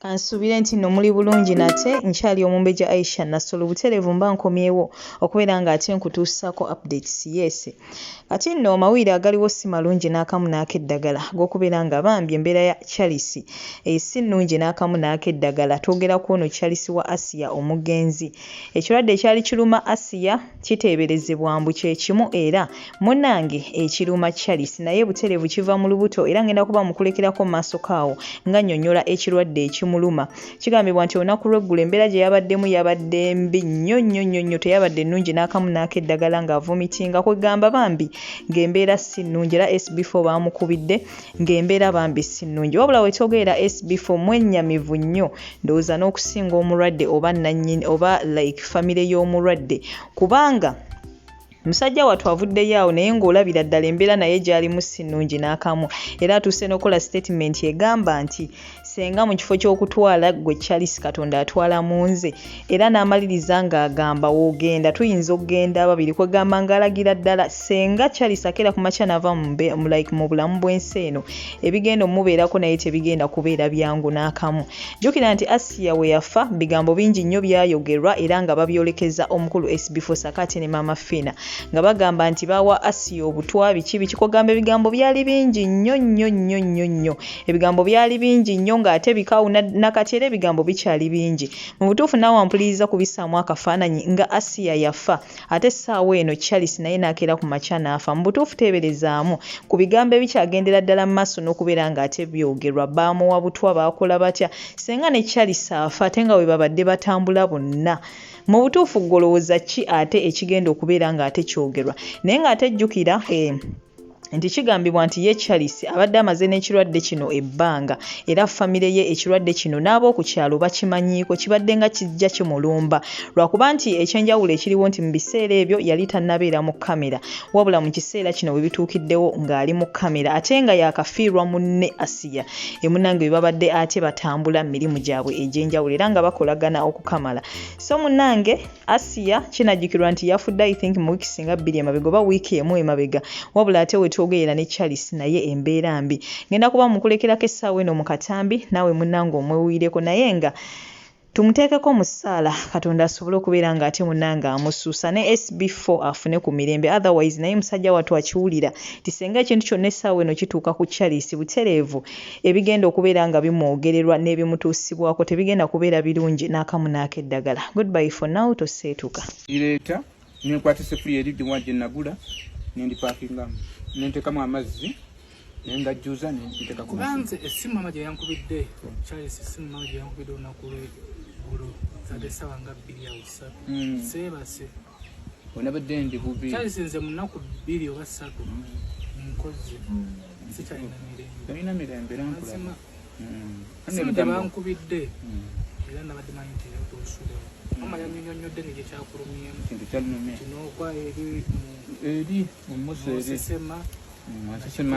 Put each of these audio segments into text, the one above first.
Kansuubire nti nno muli bulungi nate, nkyali Omumbejja Aisha Nassolo butereevu mba nkomyewo okubeera nga ate nkutuusaako updates yes. Kati nno amawulire agaliwo si malungi n'akamu n'akeddagala ag'okubeera nga bambi embeera ya Charles eh, si nnungi n'akamu n'akeddagala. Twogera ku ono Charles wa Asiya omugenzi. Ekirwadde ekyali kiruma Asiya kiteeberezebwa mbu kye kimu era Munange ekiruma Charles naye butereevu kiva mu lubuto era ngenda kuba mukulekerako mu maaso ko awo nga nyonyola ekirwadde ekimuluma. Kigambibwa nti olunaku lw'eggulo embeera gye yabaddemu yabadde mbi nnyo nnyo nnyo nnyo teyabadde nnungi n'akamu n'akeddagala ng'avumitinga kwegamba bambi ng'embeera si nnungi era SB4 baamukubidde ng'embeera bambi si nnungi wabula wetwogerera SB4 mwennyamivu nnyo ndowooza n'okusinga omulwadde oba nannyini oba like famire y'omulwadde kubanga Musajja wattu avuddeyo awo naye ng'olabira ddala embeera naye gy'alimu si nnungi n'akamu era atuuse n'okukola sitatimenti egamba nti ssenga mu kifo ky'okutwala ggwe Charles Katonda atwala mu nze era n'amaliriza ng'agamba w'ogenda tuyinza okugenda ababiri kwegamba ng'alagira ddala ssenga Charles akeera ku makya n'ava mu like mu bulamu bw'ensi eno ebigenda omubeerako naye tebigenda kubeera byangu n'akamu. Jjukira nti Asiya we yafa bigambo bingi nnyo byayogerwa era nga babyolekeza omukulu SB4 ssaako ate ne Maama Fiina nga bagamba nti baawa Asiya obutwa biki biki kwegamba ebigambo byali bingi nnyo nnyo nnyo nnyo nnyo ebigambo byali bingi nnyo ng'ate bikaawu nakati era ebigambo bikyali bingi mu butuufu naawe ampuliriza kubissaamu akafaananyi nga Asiya yafa Ate essaawa eno Charles naye n'akeera ku makya n'afa. Mu butuufu teeberezaamu, ku bigambo ebikyagendera ddala mu maaso n'okubeera ng'ate byogerwa, baamuwa butwa, baakola batya, ssenga ne Charles afa ate nga bwe babadde batambula bonna. Mu butuufu ggwe olowooza ki ate ekigenda okubeera ng'ate kyogerwa? Naye ng'ate jjukira, eh. Nti kigambibwa nti ye Charles abadde amaze n'ekirwadde kino ebbanga era famire ye ekirwadde kino n'ab'oku kyalo bakimanyiiko kibadde nga kijja kimulumba lwakuba nti ekyenjawulo ekiriwo nti mu biseera ebyo yali tannabeera mu kkamera wabula mu kiseera kino we bituukiddewo ng'ali mu kkamera ate nga yaakafiirwa munne Asiya emunange bwe babadde ate batambula mu mirimu gyabwe egy'enjawulo era nga bakolagana okukamala so munnange Asiya kinajjukirwa nti yafudde I think mu weeks nga bbiri emabega oba wiiki emu emabega wabula ate wetwogerera ne Charles naye embeera mbi. Ngenda kuba mukulekerako essaawa eno mu katambi naawe munnange omwewuuyireko naye nga tumuteekeko mu ssaala Katonda asobole okubeera nga ate munnange amusuusa ne SB4 afune ku mirembe otherwise naye musajja wattu akiwulira nti senga ekintu kyonna essaawa eno kituuka ku Charles butereevu ebigenda okubeera nga bimwogererwa n'ebimutuusibwako tebigenda kubeera birungi n'akamu n'akeddagala. Goodbye for now toseetuka. Ireeta nenkwata esefuriya eri gyewa gye nagula nendipakingamu nentekamu amazzi nengajjuza nenteka ku nze essimu mama gye yankubidde Charles essimu mama gye yankubidde olunaku lweggulo zadde essaawa nga bbiri awo ssatu seebase Onabadde ndi bubi. Charles nze mu nnaku bbiri oba ssatu nkoze sikyalina mirembe. Tolina mirembe era nkulaba. Essimu gye bankubidde era nabadde manyi nti era tosulewo. Mama yannyonnyodde engeri gye kyakulumyemu. Kintu kyannumye. Nti n'ogwa eri mu eri mu muso eri. N'osesema. Nga nsesema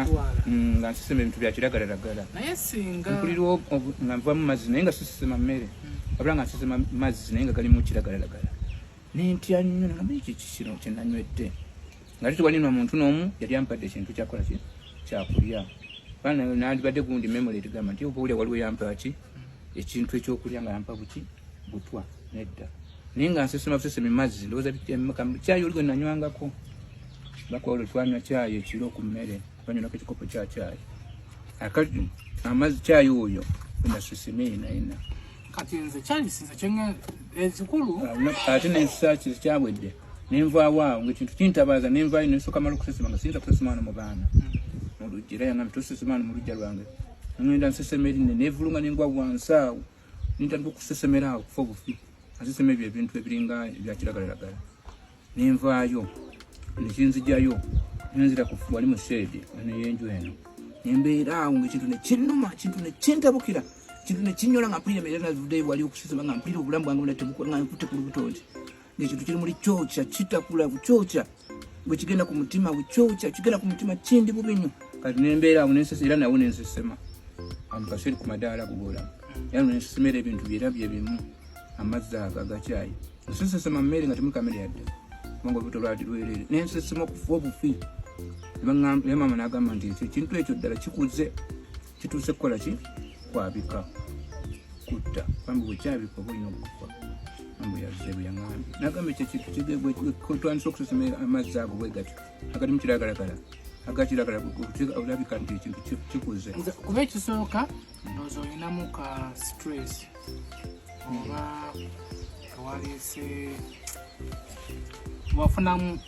nga nsesema ebintu bya kiragalalagala. Naye singa mpulira nga nvamu mazzi naye nga sisesema mmere. Wabula nga nsesema mazzi naye nga galimu kiragalalagala. Nentya nnyo nagamba ekyo kikino kyenanywedde nga tewali na muntu n'omu yali ampadde ekintu kyakola ki kyakulya nandibadde gundi memory etigamba nti oba olya waliwo yampa ki ekintu ekyokulya nga yampa buki butwa nedda naye nga nsesema busesemi mazzi ndowooza kyayi oli gwe nanywangako bakwolwo twanywa kyayi ekiro ku mmere twanywako ekikopo kya kyayi akati amazzi kyayi oyo naseseme yena yena Kati nze Charles nze kyenge ekikulu ate nensaaki kyawedde nenvaawo awo ngaekintu kintabaaza nenvaayo nensoka mala okusesema nga siyinza kusesema wano mu baana mu luggi era yangambye tosesema wano mu lujja lwange ngenda nsesema eri nevulunga nengwa wansi awo nentandika okusesemera awo kufa obufi asesema ebyo ebintu ebiringa ebyakiragalalagala nenvaayo nekinzijayo nenzira ku wali mu sheedi eno yenju eno nembeera awo ngaekintu nekinuma ekintu nekintabukira ekintu nekinyola nga mpulira embeera nazivuddeyo wali okusesema nga mpulira obulamu bwange bunatebuka nga nkute ku lubuto nti ngaekintu kiri muli kyokya kitakula kukyokya bwekigenda ku mutima kukyokya kigenda ku mutima kindi bubi nnyo kati nembeera awo nensesa era nawo nensesema amukaseri ku madaala gugolamu era nensesemera ebintu byera byebimu amazzi ago agakyayi nsesesema mmere nga temuli kamere yadde kubanga olubuto lwali lwereere nensesema okufa obufi naye maama n'agamba nti ekyo ekintu ekyo ddala kikuze kituuse kukola ki kwabika kukutta kwamba bwekyabika oba olina okufa. Mbu yazze bwe yaŋambye, nagamba ekyo ekintu twandisa okusesema amazzi ago bwe gatyo agalimu kiragalagala, agakiragala olabika nti ekintu kikuze. Kuba ekisooka ndowooza olinamu ka stress oba kewaleese wafunamu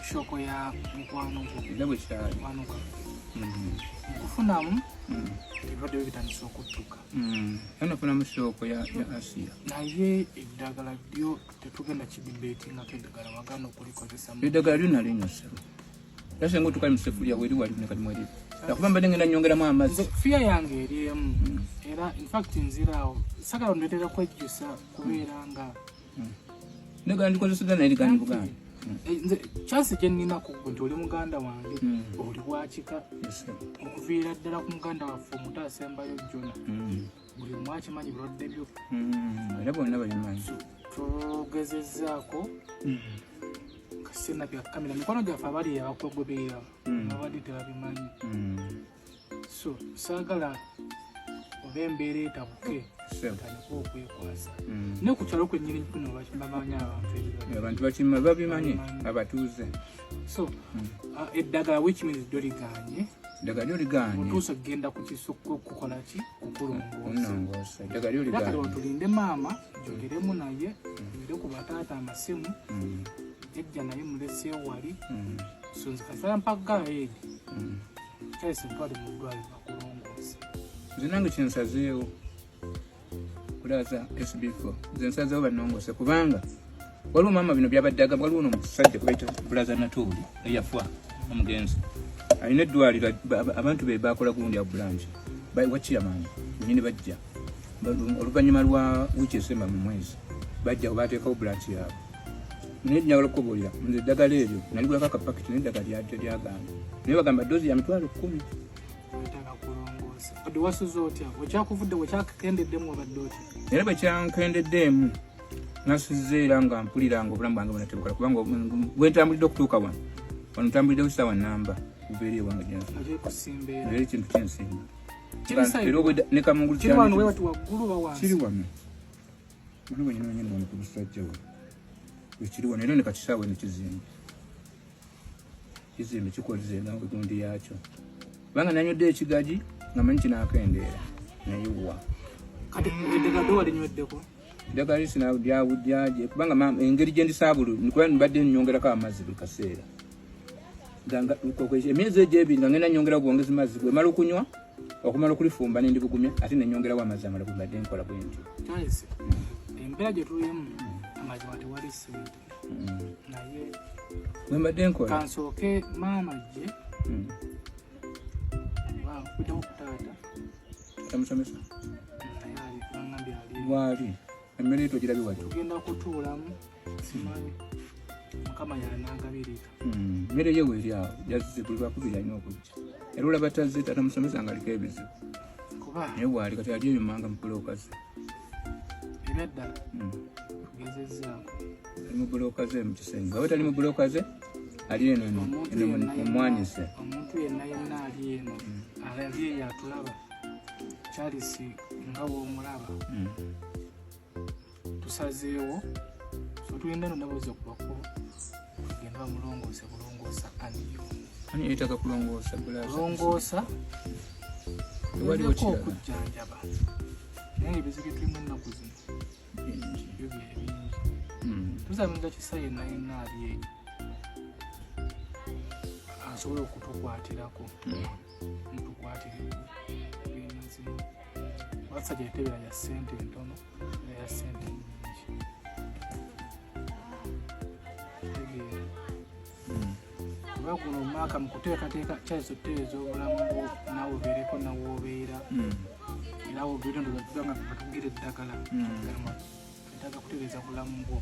shock ya mukwano gwo. Era bwe kyali. Mukwano gwo nkufunamu ebirwadde byo bitandise okuttuka. Era nafunamu shock ya Asiya. Naye eddagala lyo tetugenda kidibeetingako, eddagala waganda okulikozesa. Eddagala lyo nalinywa ssebo, era senga otukali mu sefuliya weri wali nekati mweri akuba mbadde ngenda nyongeramu amazzi. Fear yange eri emu, era infact nziraawo sagala ondeetera kwejjusa kubeera nga Eddagala ndikozeseza naye ligandi buganda. Nze chance gye nnina ku gwe nti oli muganda wange, oli wakika okuviira ddala ku muganda waffe omuto asembayo Jona, buli omu akimanyi birwadde byo. Era bonna babimanyi. Tugezezzaako kaseera byakamera mikono gyaffe abali abakugoberera babadde tebabimanyi, so saagala oba embeera etabuke tandika okwekwasa. Ne ku kyalo kwennyini kuno bamanyi abantu ebirwadde. Abantu bakima babimanyi abatuuze. So eddagala, which means lyo liganye. Eddagala lyo liganye. Otuuse kugenda ku kisukka okukola ki? Kukulongoosa. Kunongoosa, eddagala lyo Era kati liganye. otulinde maama njogeremu naye, ngere ku bataata amasimu, jjajja naye muleseewo wali. So nze kasala mpagga edi kyalise ntwale mu ddwaliro bakulongoosa. Nze nange kyensazeewo kulaza SB4, nze nsazeewo banongoose kubanga waliwo maama bino byabadde agamba. Waliwo nomusajja kubaita Bulaza Natuuli eyafa omugenzi, alina eddwaliro, abantu be bakola gundi awo branch wakiyamaani nyini bajja oluvannyuma lwa wiiki esemba mu mwezi bajja bateekawo branch yaabwe. Naye njagala okukubuulira, nze eddagala eryo naligulako akapakiti naye eddagala lyagaana, naye bagamba dose ya 100,000. Wetaaga kulongoosa. Odde wasuze otya? Wekyakuvudde, wekyakendeddemu, wabadde otya? Era bwe kyankendeddemu nasuze era nga mpulira nga obulamu bwange bunatebukola kubanga bwe ntambulidde okutuuka wano, wano ntambuliddewo saawa namba kuva eri ewange gyensi. Okyekusimba era? Era ekintu kyensimba. Kiri side Era obwedda ne kamungulu. Kiri wano wewati waggulu oba wansi? Kiri wano, wano wenyini wenyini wano ku busajja we wekiri wano, era ne kakisaawe eno kizimbe kizimbe kikoze nga egundi yakyo kubanga nanywedde ekigaji nga manyi kinaakendeera naye wa. Kati eddagala ddo walinyweddeko? Eddagala lisina lyawujjaje kubanga engeri gye ndisaabulu kuba mbadde nyongerako amazzi buli kaseera. Emyezi egyo ebiri nga ngenda nyongera bwongezi mazzi, bwe mala okunywa okumala okulifumba nendibugumya ate nenyongerawo amazzi amala, bwe mbadde nkola bwe ntyo. Charles, embeera gye tulimu amazima tewali ssente, naye Bwe mbadde nkola. Kansooke maama gye bankubiddewo ku taata. Tamusomesa. Naye ali bangambye ali. Waali emmere ye togirabye wali. Tugenda kutuulamu, simanyi Mukama yanangabirira. Mmere ye weeri awo, yazze buli lwakubiri alina okujja, era olaba tazze taata musomesa nga aliko ebizibu. Kuba Naye waali kati ali eyo manga mu ze. Ebyaddala tugezezzaako. Ali mu bulooka ze mu Kisenyi, bwaba tali mu bulooka ze ali eno eno Omuntu eno yenna yenna mumwanyise. Omuntu yenna yenna ali eno, ali eyo atulaba, Charles nga bw'omulaba, tusazeewo so tulina eno nabuuza ku bakulu tugende bamulongoose bulongoosa aniyo. Ani yeetaaga kulongoosa, bulaza? Kulongoosa. Tewaliwo Tugezeeko kirala. okujjanjaba, naye ebizibu bye tulimu ennaku zino Bingi. byo bye bingi. Tusabinza kisa yenna yenna ali eyo asobola okutukwatirako, mutukwatireko byemazima. Basajja etebera ya ssente ntono era ya ssente nyingi, tegeera. Kuba guno omwaka mu kuteekateeka kyaiso otutereeza obulamu bwo naawe obeereko nawoobeera era wobeera ndoza nga batubwira eddagala gamba twetaaga kutereeza bulamu bwo.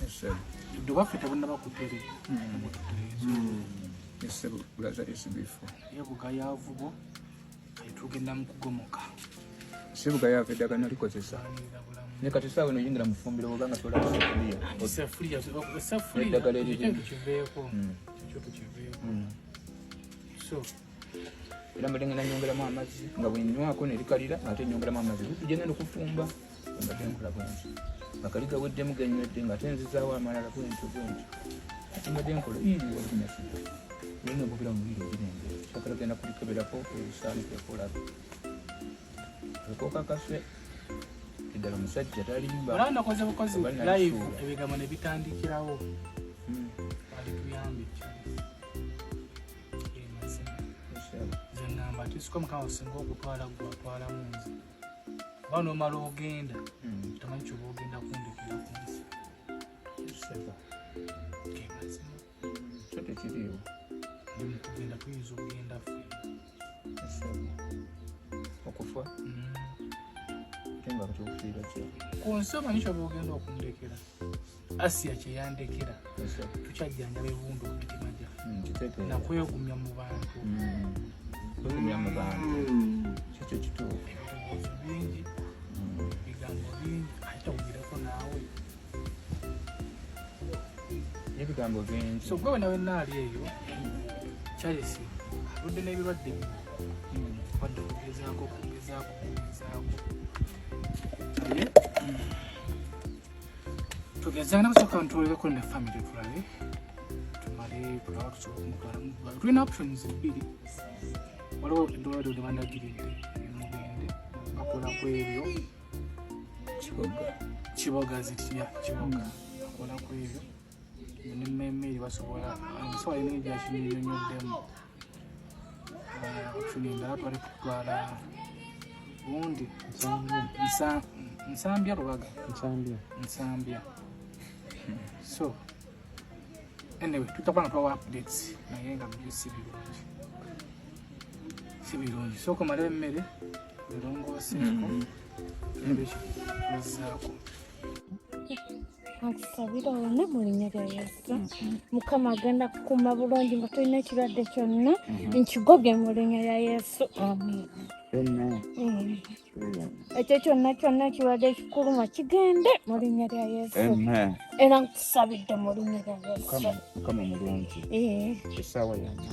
Yes, sir. Dde baffe tebunaba kutereeza tutereeza. Yes, sir. Bulaza SB4. Ye bugayaavu bwo kati tugenda mu kugomoka. Sibugayaavu, eddagala nalikozesa. Alwanirira bulamu. Naye kati saawa eno oyingira mu ffumbiro obanga tola sefuliya. Sefuliya, sefuliya. Eddagala eriri. Ekyo tukiveeko, ekyo tukiveeko. So Era mbadde ngenda nyongeramu amazzi nga bwe nywako ne likalira ate nyongeramu amazzi tugenda nokufumba. Mbadde nkola bwentyo nga kali gaweddemu genywedde nga ate nzizaawo amalala bwentyo bwentyo ate mbadde nkola ii walinyasida naye nga mbubira mu mubiri ogirengera kyagala genda kulikeberako olusaanikeko olabe ekokakase eddala omusajja talimba. Olaba nakoze bukozi Oba live nalisuula. Ebigambo ne bitandikirawo. Bali tuyambe Charles. Eh, mazima. Nze ngamba tisiko mukama osinga okutwala gwe atwalamu nze. Kuba n'omala ogenda tomanyi kyoba ogenda kundekera ku nsi. Ge mazima. Kyo tekiriiwo. Ndi mu kugenda tuyinza okugenda ffe. Okufa ate nga kyokufiira ki? Ku nsi omanyi kyoba ogenda okundekera. Asiya kye yandekera tukyajjanjaba ebundu ku mitima gyaffe Kitegeera. Nakwegumya mu bantu. Kwegumya mu bantu kikyo kituufu. Ebirowoozo bingi, bigambo bingi, ate tawulirako naawe. N'ebigambo bingi. So gwe wena wenna ali eyo, Charles aludde n'ebirwadde bino, wadde kugezaako kugezaako kugezaako, naye tugezaana kusooka ntulebeko ne family tulabe tumale tulaba tusobola okumutwala mu ddwaliro. Tulina options bbiri. Waliwo eddwaliro lye bandagiridde emugende bakola ku ebyo. Kiboga. Kiboga zitya Kiboga bakola ku ebyo nemmeeri basobola omusawo alina ebyakinyonyoddemu. Option endala twali kutwala gundi Nsambya Lubaga. Nsambya. Nsambya. So anyway tujja kuba nga tubawa updates, naye nga byo si birungi, si birungi. Sooka omale emmere erongooseeko tulabe ekikuzaako. Nkusabira wonna mu linnya lya Yesu. Mukama agenda kukuuma bulungi nga tolina ekirwadde kyonna. Nkigobye mu linnya lya Yesu. Amen. Amen. Ekyo kyonna kyonna ekirwadde ekikuluma kigende mu linnya lya Yesu. Amen. Era nkusabidde mu linnya lya Yesu. Mukama Mukama mulungi. Eh. Essaawa yonna.